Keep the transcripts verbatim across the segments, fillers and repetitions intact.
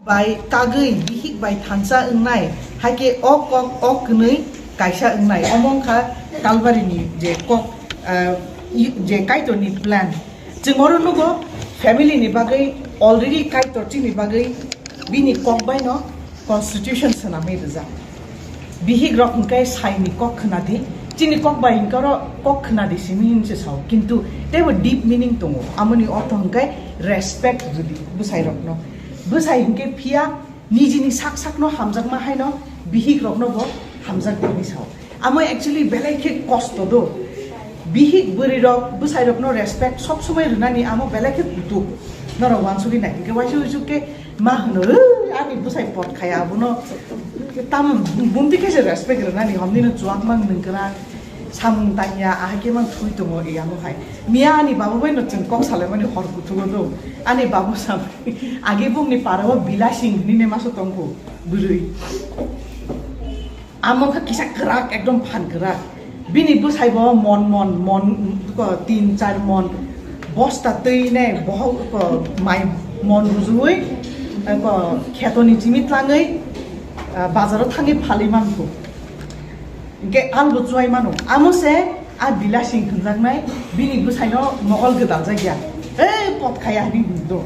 bai kagwi bihik bai thansa wngnai, hai khe o kok o kwnwi kaisa wngnai. Omo wngkha Kalvarini je kok, ah, i-, je Kaitorni plan. Chwng oro nugo, family ni bagwi already Kaitor chini bagwi bini kok bai no constitution swnamwi rijak. Bihik rok hwnkhe saini kok khna di, chini kok bai hwnkhe oro kok khna di simi hinwi se sao, kintu teibo deep meaning tongo. Amoni ortho hwnkhe respect rwdi bwsai rokno. Bwsai hwnkhe phiya nijini sak sakno hamjakma haino bihik rokno bo hamjak di hinwi sao. Amo actually belai khe kosto do. Bihik bwrwi rok bwsai rokno respect sob somoi rwnani amo belai khe kutuk. Norok uansugwi nai hwnkhe waisa uisu khe ma hwno, "Ui, ani bwsai pot khaya abono tamo bumti khe se respect rwnani, homni no chuak mang nung kwna samung tanya ahai khe mang thui tongo iyano hai." Miya ani babu bai no chwng kok salaimani hor kuthugo do. Ani babu sam agi bukni para o Bilasing hinwi ne masa tongkhu bwrwi. Amo khe kisa kwrak, ekdom phan kwrak. Bini bwsai bo mon, mon, mon, ko, tin, char mon bosta twi ne bohok, ko, mai mon rujui, ko, khetoni chimi tlangwi, ah, bazaro thangwi phalwi mankhu. Hwnkhe albo chuai mano. Amo se a Bilasing hwnjaknai, bini bwsaino mogol gwdal jakya. "Ei, pot khaya," hinwi hwndo.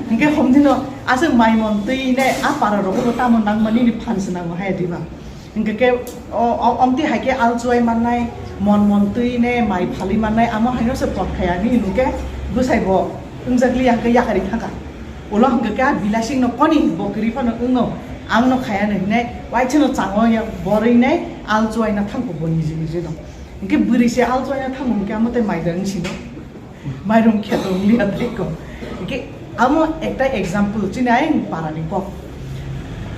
Hwnkhe homdino aswk mai mon twi ne a para rogo bo tamo nangmani ni phan swnamo hai diba. Hingke ke o, o, omti hai ke alchuai mannai, mon mon twi ne mai phalwi mannai, amo haino se pot khaya ni hinke bwsai bo wngjak liya hingke yakarwi thangkha. Ulo hingke ke a Bilasing no koni bo kwrwi phano wngo, ang no khaya no hinai, waisa no chango ya borwi nai alchuai na thangkho bo niji niji no. Hingke bwrwi se alchuai na thango hingke amo tei mai da wng sino. Mairum kheto wng liya tei ko. Hingke amo ekta example chini ayang para ni kok.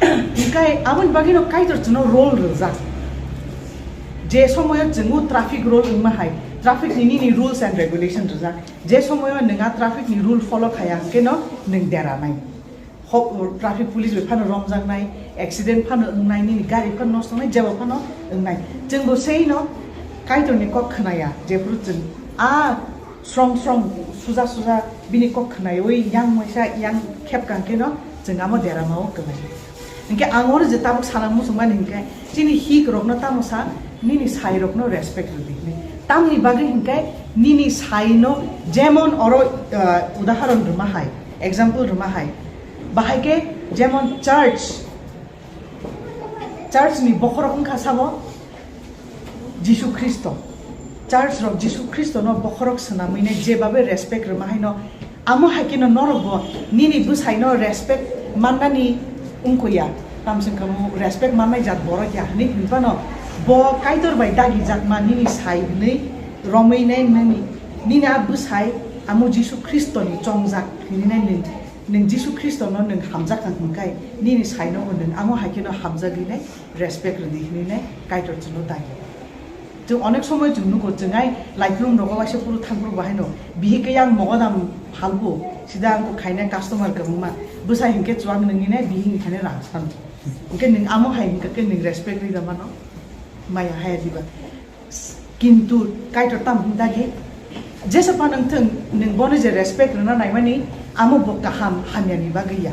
Hingke aboni bagwi no Kaitor chwngno rule rwjak. Je somoyo chwngno traffic rule wngma hai, traffic ni nini rules and regulation rwjak. Je somoyo nwng a traffic ni rule follow khaya hingke no nwng dera nai. Ho-, traffic police bai phano romjaknai, accident phano wngnai, nini gari phano nosto wngnai, jebo phano wngnai. Chwng bo sei no Kaitor ni kok khwnaya, jephuru chwng a srong srong suja suja bini kok khwnaiwi yang waisa yang khepkang khe no chwng amo derama o kwlai. Hingke ang oro je tabuk sana muchung mani hingke chini hik rok no tamo sa nini sai rok no respect rwdi hinwi. Tamni bagwi hingke nini sai no jemon oro, ah, udaharon rwma hai, example rwma hai. Bahai khe jemon church, church ni bokhorok wngkha sabo Jisu Khristo. Church rok Jisu Khristo no bokhorok swnamwi nai jebabe respect rwma hai no, amo hai khe no norok bo nini bwsai no respect mannani wngkho ya, tamswng kamo respect mannai jat borok ya hinwi hwnphano bo Kaitor bai dagi jakma nini sai hinwi romwi nai nini, nini a bwsai amo Jisu Khristo ni chongjak hinwi nai nwng Nwng Jisu Khristono nwng hamjak kha hwnkhai, nini saino bo nwng amo hai kheno hamjagwi nai, respect rwdi hwnwi nai Kaitor chwngno dagi. Chwng onek somoy chwng nugo, chwng ai laiklum rogo waisa phuru thangphuru bahaino, bihik khe yang mogodam phalbo, sida ang khaina customer kwbangma, bwsai hinkhe chuak nwngni nai, bihik ni khaina rang sano. Hinkhe nwng amo hai hinkhe nwng respect rwi da mano, maya haya diba. Kintu Kaitor tamo hwn dagi, jesa phano wng thung, nwng bono je respect rwna naimani, amo bo kaham hamyani bagwi ya,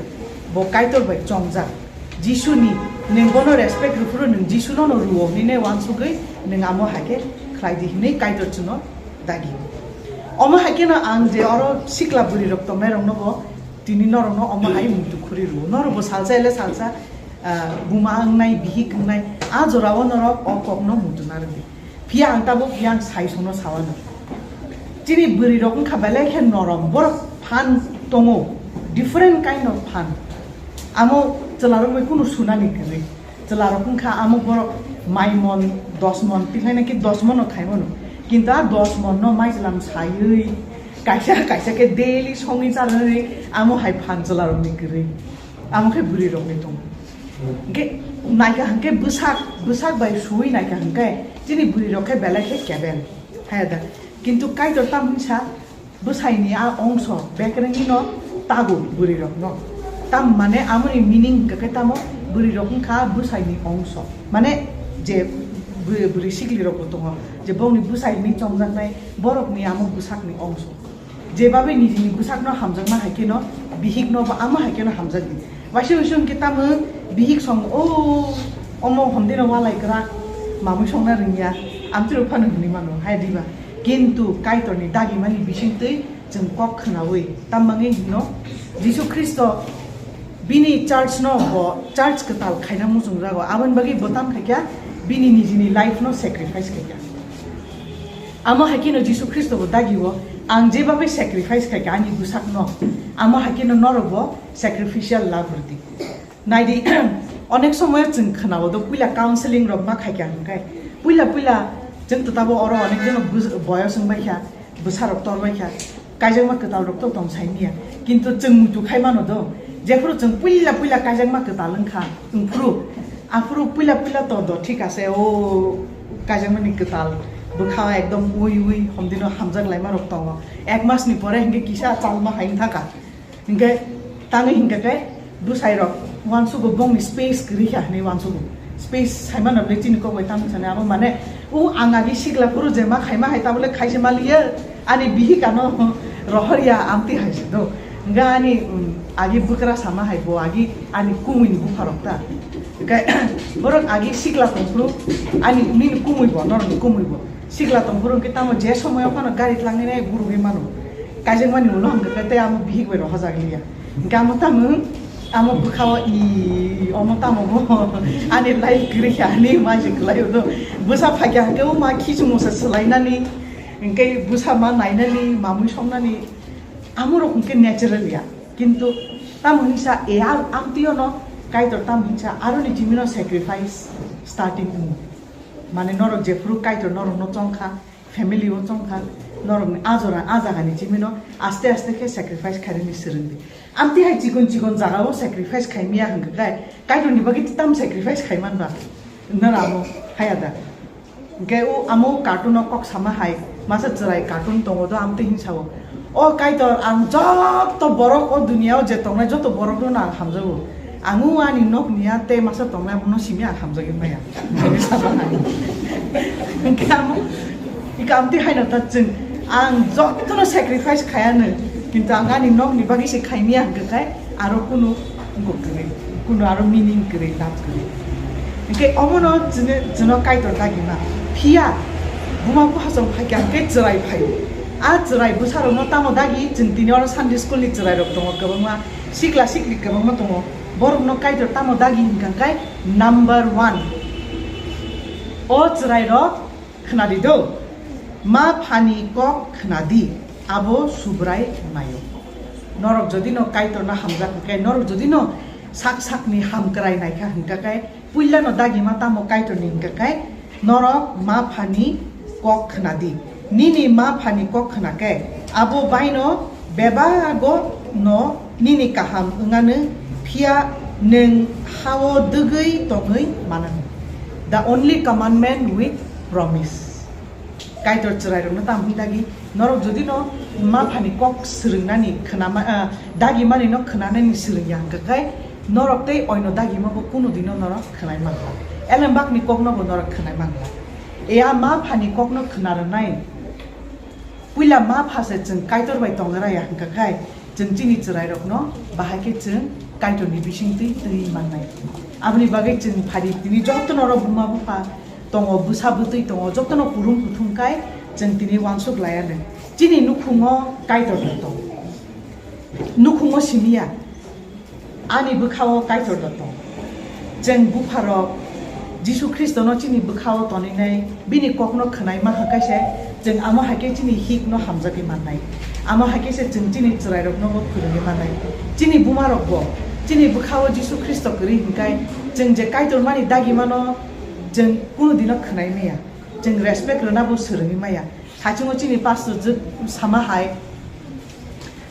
bo Kaitor bai chongjak. Jisuni, nwng bono respect rwphuru nwng Jisuno no rwo hwnwi nai uansugwi nwng amo hai khe khlai di hwnwi Kaitor chwngno dagi. Omo hai kheno ang je oro sikla bwrwi rok tongnai rokno bo tini norokno omo hai muitu khuri rwo. Norok bo salsa ele salsa, ah, buma wngnai, bihik wngnai, a jorao norok o kokno muitu narwdi. Phiya ang tabuk yang sai sono sawano. Chini bwrwi rok wngkha belai khe norom, borok phan tongo, different kind of phan. Amo chwla rok bai kunu sunani kwrwi. Chwla rok wngkha amo borok mai mon, dos mon, tikhlai naki dos mon no khaimano. Kintu a dos mon no mai chwlam saiwi kaisa kaisa khe daily songwi charwni amo hai phan chwla rok ni kwrwi. Amo khe bwrwi rok ni tongo. Hingke naikha hingke bwsak, bwsak bai suwi naikha hingke chini bwrwi rok khe belai khe kebel. Haya da. Kintu Kaitor tam hinsa bwsai ni a ongso bekreng ni no tago bwrwi rok no. Tam mane amoni meaning hingke khe tamo bwrwi rok wngkha bwsai ni ongso. Mane je bw-, bwrwi sikli rok bo tongo. Je bongni bwsai ni chongjaknai borok ni amo bwsak ni ongso. Jebabe nijini bwsakno hamjakma hai kheno bihikno bo amo hai kheno hamjakdi. Waisa waisa hwnkhe tamo bihik song, o omo homdino walai kwrak, mamui songna rwngya, amtwrwk phano hwnwi mano hai diba. Kintu Kaitorni dagimani bisingtwi chwng kok khwnaui tamo wngwi hino, Jisu Khristo bini church no bo church kwtal khaina muchungjago, aboni bagwi bo tam khaikha, bini nijini life no sacrifice khaikha. Amo hai kheno Jisu Khristo bo dagio, "Ang jeba bai sacrifice khaikha ani bwsakno, amo hai kheno norok bo sacrificial love rwdi." Naidi, onek somoyo chwng khwnao do, puila counseling rok ma khaikha hwnkhe, puila puila chwng twtabo oro onek jono bus-, boyos wngbaikha, bwsarok torbaikha, kaijakma kwtal rok to tong saimanya, kintu chwng muitu khai mano do, jephuru chwng puila puila kaijakma kwtal wngkha, wngphuru, aphuru puila puila to do, thik ase, o kaijakmani kwtal bwkha ekdom ui ui homdino hamjak laima rok tongo, ek mas ni pore hwnkhe kisa chalma hai wngthaka. Hingke tangwi hingke khe bwsai rok uansugo bongni space kwrwi kha hinwi uansugo. Space saimano bwle chini kok bai tamo sanai abo mane, o ang agi sikla phuru je ma khaima hai tabole khaise maliya ani bihik ano rohorya amti hai se do. Hingke ani, um, agi bwkra sama hai bo agi ani kumui ni bupha rok ta. Hingke borok agi sikla tong phuru ani nini kumui bo, norok ni kumui bo. Sikla tong phuru hwnkhe tamo je somoyo phano gari tlangwi nai gurugwi mano. Kaijakmani ulo hwnkhe tei amo bihik bai rohorjak liya. Hwnkhe amo tamo, amo bwkhao i, omo tamo bo ani life kwrwi kha hinwi ma je kwlaio do. Bwsa phaikha hwnkhe o ma khichung musa swlainani, hwnkhe bwsa ma nainani, mamui songnani, amo rok hwnkhe natural ya. Kintu tamo hinsa e a-, amtwio no Kaitor tamo hinsa aroni jimino sacrifice starting wngo. Mane norok jephuru Kaitor norokno chongkha, family o chongkha, norokni ajora, a jagani jimino aste aste khe sacrifice khairokni swrwngdi. Amtwi hai chikon chikon jagao sacrifice khaimya hwnkhe kai, Kaitorni bagwi tam sacrifice khaimanba? Nora amo haya da? Hwnkhe o amo cartoon o kok sama hai, masa chwrai cartoon tongo do amtwi hinsao. O Kaitor, ang joto borok o duniya o je tongnai joto borok no ang hamjago. Ang o ani nok niya tei masa tongnai abono simi ang hamjagwi maya. Hwnkhe amo ika amtwi haino ta chwng ang jotono sacrifice khayano, kintu ang ani nok ni bagwi se khaimiya hwnkhe khai aro kunu wngkuk kwrwi, kunu aro meaning kwrwi, love kwrwi. Hwnkhe omono chwngno, chwngno Kaitor dagima. Phiya buma bupha chwng phaikha hwnkhe chwrai phaio. A chwrai bwsarokno tamo dagi, chwng tini oro Sunday school ni chwrairok tongo kwbangma, sikla sikli kwbangma tongo. Borokno Kaitor tamo dagi hwnkha khe number one. O chwrairok khwnadi do, ma phani kok khwnadi, abo Subrai naio. Norok jodi no Kaitorno hamjak hwnkhe, norok jodi no sak sakni hamkrai naikha hwnkha khe, puilano dagima tamo Kaitorni hwnkha khe, norok ma phani kok khwnadi. Nini ma phani kok khwna khe, abo baino bebago no nini kaham wnganw, phiya nwng hao dwgwi tongwi mananw. The only commandment with promise. Kaitor chwrairokno tamo hwn dagi, norok jodi no ma phani kok swrwngnani khwnama, ah, dagimani no khwnanani swrwngya hwnkha khe, norok tei oino dagima bo kunu dino norok khwnai mangla. Elembakni kokno bo norok khwnai mangla. Eya ma phani kokno khwna rwnai. Puila ma pha se chwng Kaitor bai tongna raya hwnkha khai, chwng chini chwrairokno bahai khe chwng Kaitorni bisingtwi twi mannai. Aboni bagwi chwng phari tini jotono oro buma bupha tongo, bwsa bwtwi tongo, jotono kurum kuthum khai chwng tini uansuk laiya le. Chini nukhungo Kaitor tong, nukhungo simiya. Ani bwkhao Kaitor da tong. Chwng bupharok Jisu Khristono chini bwkhao toninai, bini kokno khwnaima hwnkhe se chwng amo hai khe chini hikno hamjagwi mannai. Amo hai khe se chwng chini chwrairokno bo phwrwngwi mannai. Chini bumarokbo chini bwkhao Jisu Khristo kwrwi hwnkhe chwng je Kaitor mani dagimano chwng kunu dino khwnai maya. Chwng respect rwna bo swrwngwi maya. Haichungo chini pastor jwk sama hai,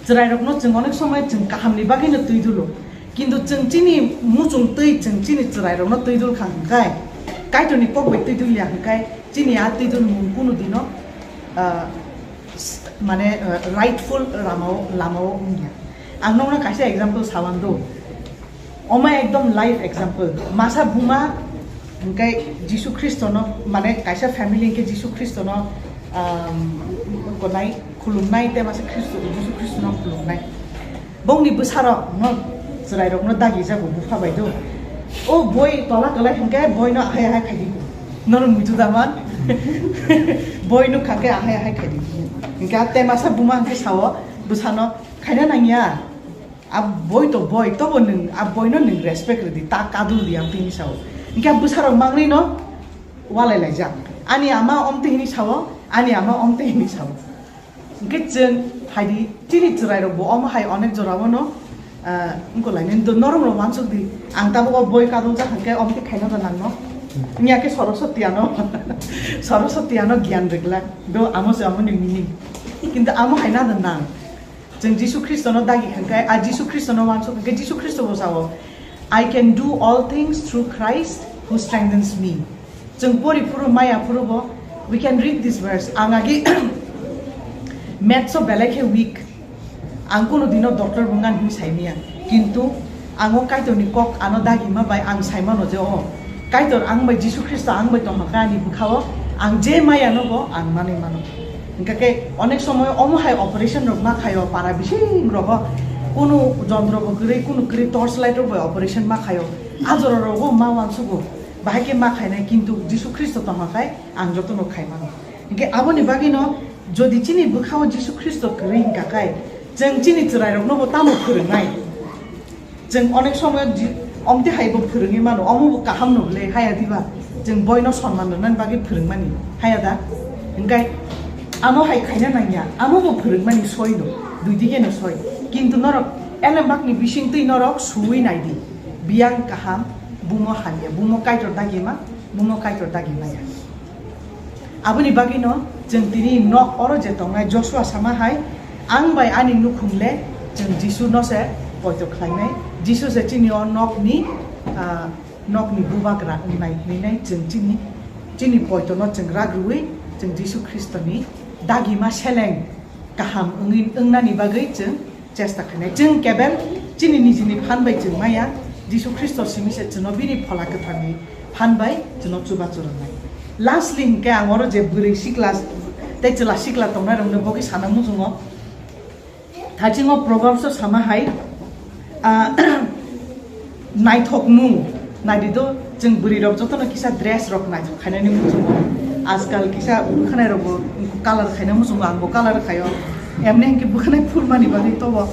chwrairokno chwng onek somoi chwng kahamni bagwino twi dulo. Kintu chwng chini muchung twi chwng chini chwrairokno twi dul kha hwnkhe, Kaitorni kok bai twi dul ya hwnkhe, chini a twi dul mung kunu dino, ah, s-, mane, ah, rightful lamao, lamao wngya. Ang nokno kaisa example sawan do. Oma ekdom live example. Masa buma hwnkhe Jisu Khristono, mane kaisa family hwnkhe Jisu Khristono, um, konai khulumnai tei masa Khristo, Jisu Khristono khulumnai. Bongni bwsarok no Chwrairokno dagijago bupha bai do. O boi tola kwlai hwnkhe boino ahai ahai khaidi. Norok muitu da man? Boi nukha khe ahai ahai khaidi. Hwnkhe a temasa buma hwnkhe sao bwsano, "Khaina nangya. A boi to boi, tobo nwng a boino nwng respect rwdi, ta kadul di," amtwi hwnwi sao. Hwnkhe a bwsarok mangrino walai laijak. "Ani ama omtwi hwnwi sao, ani ama omtwi hwnwi sao." Hwnkhe chwng phaidi, chini chwrairokbo omo hai onek jorao no, ah, wngkolainani do, norok rok uansuk di. Ang tabuk o boi kaduljak hwnkhe omo khe khaina da nangno. Wngya khe Soroswti ano, Soroswti ano giyan rwglak. Do amo se amoni meaning. Kintu amo hai na da nang. Chwng Jisu Khristono dagi hwnkhe, a Jisu Khristono uansuk hwnkhe Jisu Khristo bo sao, "I can do all things through Christ who strengthens me." Chwng pori phuru, maya phuru bo, we can read this verse. Ang agi maths o belai khe weak. Ang kunu dino doctor bo wngna hwnwi saimaya. Kintu ang o Kaitorni kok ano dagima bai ang saimano je, o Kaitor ang bai Jisu Khristo ang bai tongkha khe ani bwkhao ang je maya no bo ang manwi mano. Hwnkhe khe onek somoy omo hai operation rok ma khaio para bising rogo, kunu jontro bo kwrwi, kunu kwrwi torch light rok bai operation ma khaio. A jora rogo ma uansugo. Bahai khe ma khainai, kintu Jisu Khristo tongkha khai ang jotono khai mano. Hwnkhe aboni bagwino jodi chini bwkhao Jisu Khristo kwrwi hwnkha khai, chwng chini chwrairokno bo tamo phwrwngnai? Chwng onek somoy ji-, omte hai bo phwrwngwi mano, omo bo kaham no le, haya diba? Chwng boino sonman rwnani bagwi phwrwngmani, haya da? Hwnkhe amo hai khaina nangya, amo bo phwrwngmani soi no, dui dige no soi. Kintu norok elemwkni bisingtwi norok suwi naidi, biyang kaham, bumo hamya, bumo Kaitor dagima, bumo Kaitor dagi maya. Aboni bagwino chwng tini nok oro je tongnai Joshua sama hai, "Ang bai ani nukhung le chwng Jisu no se poito khlainai, Jisu se chini o nokni, ah, nokni bubagra wngnai," hinwi nai chwng chini, chini poito no chwng rak rwui chwng Jisu Khristo ni dagima seleng kaham wngwi, wngnani bagwi chwng chesta khainai. Chwng kebel chini nijini phan bai chwng maya, Jisu Khristo simi se chwngno bini Phola Kwtharni phan bai chwngno chubachu rwnai. Lastly hwnkhe ang oro je bwrwi sikla tei chwla sikla tongnai rokno bogwi sana muchungo. Thachingo Proverbs o sama hai, ah, naithokmung, naidi do, chwng bwrwi rok jotono kisa dress rok naithok khainani muchungo. Ajkal kisa bwkhanai rokbo color khaina muchungo, angbo color khaio. Emni hwnkhe bwkhanai phurmani bagwi tobo.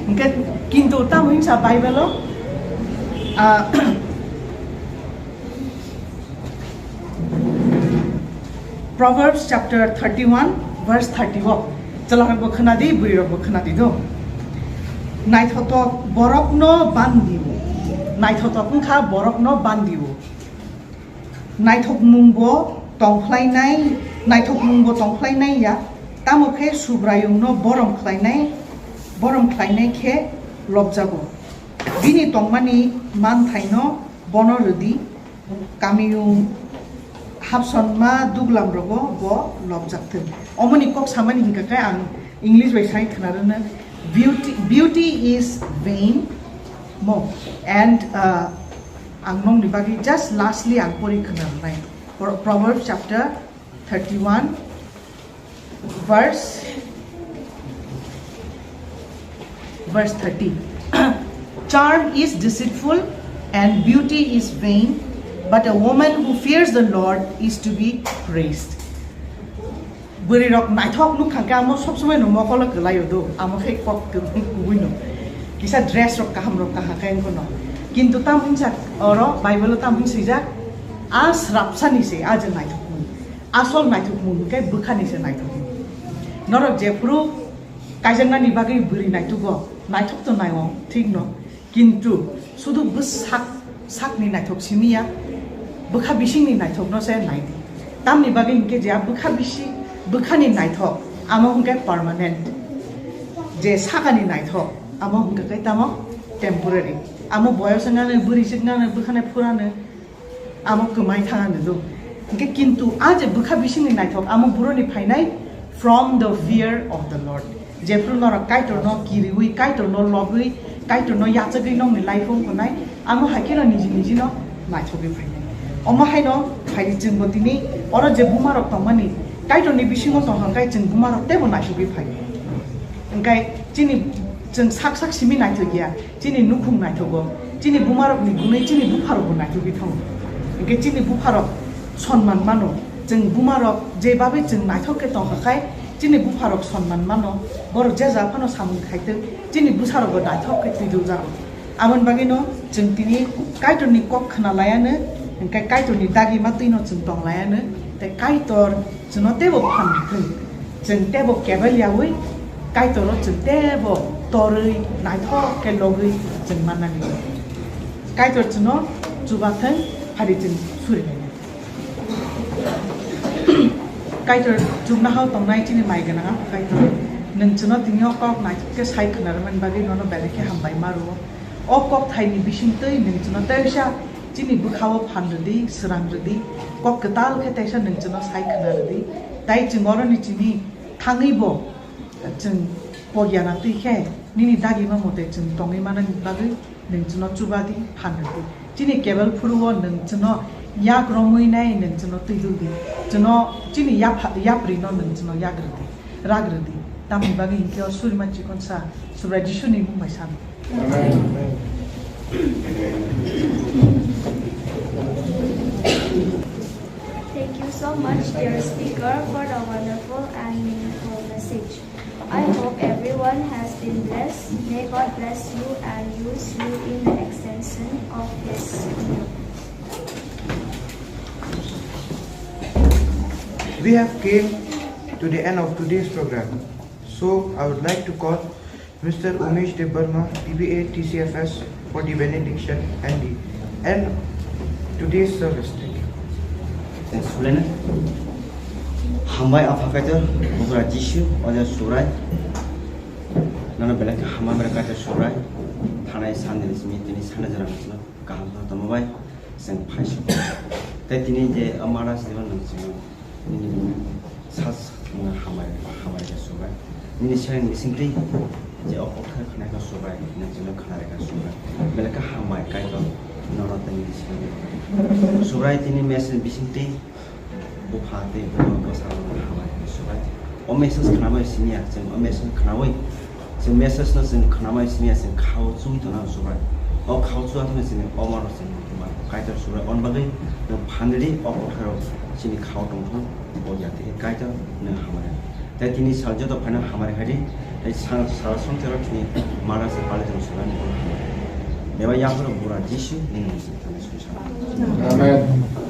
Hwnkhe kintu tamo hwnsa Bible o, ah, Proverbs chapter thirty-one, verse thirty o. Chwlarokbo khwnadi, bwrwirokbo khwnadi do. Naithotok borokno bandio. Naithotok wngkha borokno bandio. Naithokmungbo tongphlainai, naithokmungbo tongphlainai ya. Tamo khe Subraiyungno borom khlainai, borom khlainai khe lobjago. Bini tongmani manthaino bono rwdi. Kamiyung hapsonma duglam rogo bo lobjak thung. Omoni kok samani hingka khe ang English bai sai khna rwno, "Beauty, beauty is vain mo." And, uh, ang nongni bagwi just lastly ang pori khna rwnai. Pro-, Proverbs chapter thirty-one, verse, verse thirty. "Charm is deceitful and beauty is vain, but a woman who fears the Lord is to be praised." Bwrwi rok naithok nuk kha khe amo sob somoi no mokolo kwlaio do, amo khe kok kwbui no. Kisa dress rok kaham rok kaham khe wngkho no. Kintu tam hwnsa oro Bible o tam hwn swijak, a srapsani se a je naithok mung. Asol naithokmung hwnkhe bwkhani se naithokmung. Norok jephuru kaijaknani bagwi bwrwi naithogo, naithok to naio, thik no. Kintu sudu bwsak, sakni naithok simi ya, bwkha bisingni naithokno se naidi. Tamni bagwi hwnkhe je a bwkha bisi, bwkhani naithok, amo hwnkhe permanent. Je sakani naithok, amo hwnkhe khe tamo temporary. Amo boyos wngnani, bwrwi swk wngnani, bwkhani phurano, amo kwmai thang ano do. Hwnkhe kintu a je bwkha bisingni naithok, amo buroni phainai from the fear of the Lord. Jephru norok Kaitorno kiriwi, Kaitorno lobwi, Kaitorno yachagwi nokni life-o wngkha nai, amo hai kheno niji nijino naithogwi phainai. Omo haino phaidi chwngbo tini oro je bumarok tongmani, Kaitorni bisingo tongkha hwnkhe chwng bumarok teibo naithogwi phaio. Hwnkhe chini Chwng sak sak simi naithok ya, chini nukhung naithogo, chini bumarokni gunwi chini bupharokbo naithogwi thango. Hinkhe chini bupharok sonman mano, chwng bumarok jebabe chwng naithok khe tongkha khai chini bupharok sonman mano, borok je ja phano samung khaitwk, chini bwsarokbo naithok khe twiduljago. Aboni bagwino chwng tini Kaitorni kok khna laiano, hinkhe Kaitorni dagima twino chwng tong laiano, tei Kaitor chwngno teibo phan rwthwng. Chwng teibo kebel yaui Kaitoro chwng teibo torwi naithok khe logwi chwng mannani. Kaitor chwngno chubathwng, phari chwng suri laina. Kaitor chuknohao tongnai chini mai gwnang Apha Kaitor, nwng chwngno tini o kok naithok khe sai khna rwmani bagwi nono belai khe hambai ma rwo. O kok thaini bisingtwi nwng chwngno teisa chini bwkhao phan rwdi, swrang rwdi, kok kwtal khe teisa nwng chwngno sai khna rwdi. Tai chwng oroni chini thangwibo chwng pogya na twi khe nini dagima mote chwng tongwi manani bagwi nwng chwngno chubadi, phan rwdi. Chini kebel phuru-o nwng chwngno yak romwi nai nwng chwngno twiduldi. Chwngno chini yapha-, yaprino nwng chwngno yak rwdi, rak rwdi. Tamni bagwi hinkhe o surima chikonsa Subrai Jisuni mung bai sano. Thank you so much, dear speaker, for the wonderful and meaningful message. I hope everyone has been blessed. May God bless you and use you in the extension of His kingdom. We have came to the end of today's program. So I would like to call Mister Umesh Debbarma, P B A T C F S, for the benediction and the end today's service. Thank you. Thanks, Suleman. Hambai Apha Kaitor, Bugra Jisu, Oja Surai. Nana belai khe hambai belai Kaitor Surai. Thanai sandini simi tini sana jora nang sino kaham sa tamo bai. Seng phai siko. Tei tini je amara sini nang sino. Nini sas mwnga hambai, hambai khe Surai. Nini seleng bisingtwi je o kothai khwnai kha Surai, nang chwngno khwnari kha Surai. Belai khe hambai Kaitor, nono tei nini seleng. Surai tini message bisingtwi bupha tei buma bwsarokno hambai khe Surai. O message khwnamwi simiya, chwng o message khwnamwi Chwng message no chwng khwnamai simiya chwng khao chwi tongna Surai. O khao chwa thangna chini omar chwng tongma Kaitor Surai on bagwi nwng phanridi o kotharo chini khao tongthon o jati khe Kaitor nwng hamari. Tei tini sal joto phaino hamari khaidi tei sal sal songcharo chini mara se pali tong Surai nwng hamari. Beba yapharo bura Jisu nwng songcharo. Amen.